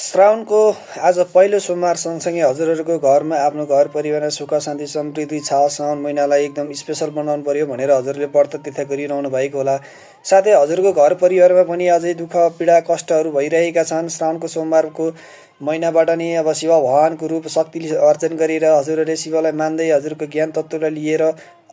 श्रावणको आज पहिलो सोमबार सँगसँगै हजुरहरूको घरमा आफ्नो घर परिवारमा सुख शान्ति समृद्धि छ। श्रावण महिनालाई एकदम स्पेसल बनाउनु पर्यो भनेर हजुरले व्रत तीर्थ गरिरहनु भएको होला। साथै हजुरको घर परिवारमा पनि अझै दुःख पीडा कष्टहरू भइरहेका छन्। श्रावणको सोमबारको महिनाबाट नै अब शिव भगवानको रूप शक्तिले अर्चन गरेर हजुरहरूले शिवलाई मान्दै हजुरको ज्ञान तत्त्वलाई लिएर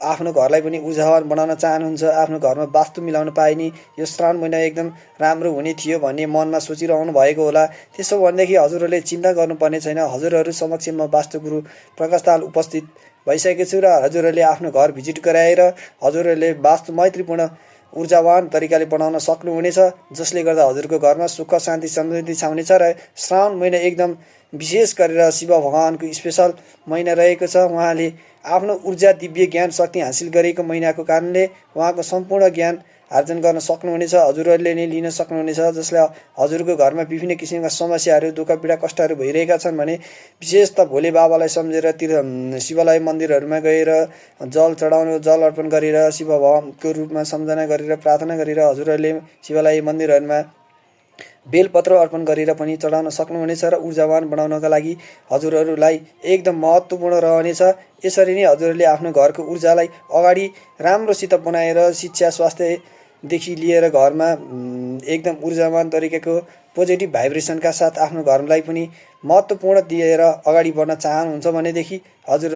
आफ्नो घरलाई पनि ऊर्जावान बनाउन चाहनुहुन्छ। आफ्नो घरमा वास्तु मिलाउन पाए नि यो श्रावण महिना एकदम राम्रो हुने थियो भन्ने मनमा सोचिरहनु भएको होला। त्यसो भनेदेखि हजुरहरूले चिन्ता गर्नुपर्ने छैन। हजुरहरू समक्ष म वास्तु गुरु प्रकाश ताल उपस्थित भइसकेको छु र हजुरहरूले आफ्नो घर भिजिट गराएर हजुरहरूले वास्तु मैत्रीपूर्ण ऊर्जावान तरिकाले बनाउन सक्नुहुनेछ, जसले गर्दा हजुरको घरमा सुख शान्ति समृद्धि छाउनेछ। र श्रावण महिना एकदम विशेष गरेर शिव भगवानको स्पेसल महिना रहेको छ। उहाँले आफ्नो ऊर्जा दिव्य ज्ञान शक्ति हासिल गरेको महिनाको कारणले उहाँको सम्पूर्ण ज्ञान आर्जन गर्न सक्नुहुनेछ। हजुरहरूले नै लिन सक्नुहुनेछ। जसले हजुरको घरमा विभिन्न किसिमका समस्याहरू दुःख पीडा कष्टहरू भइरहेका छन् भने विशेष त भोले बाबालाई सम्झेर शिवालय मन्दिरहरूमा गएर जल चढाउनु, जल अर्पण गरेर शिव भगवानको रूपमा सम्झना गरेर प्रार्थना गरेर हजुरहरूले शिवालय मन्दिरहरूमा बेलपत्र अर्पण गरेर पनि चढाउन सक्नुहुनेछ। र ऊर्जावान बनाउनका लागि हजुरहरूलाई एकदम महत्त्वपूर्ण रहनेछ। यसरी नै हजुरहरूले आफ्नो घरको ऊर्जालाई अगाडि राम्रोसित बनाएर शिक्षा स्वास्थ्यदेखि लिएर घरमा एकदम ऊर्जावान तरिकाको पोजिटिभ भाइब्रेसनका साथ आफ्नो घरलाई पनि महत्त्वपूर्ण दिएर अगाडि बढ्न चाहनुहुन्छ भनेदेखि हजुर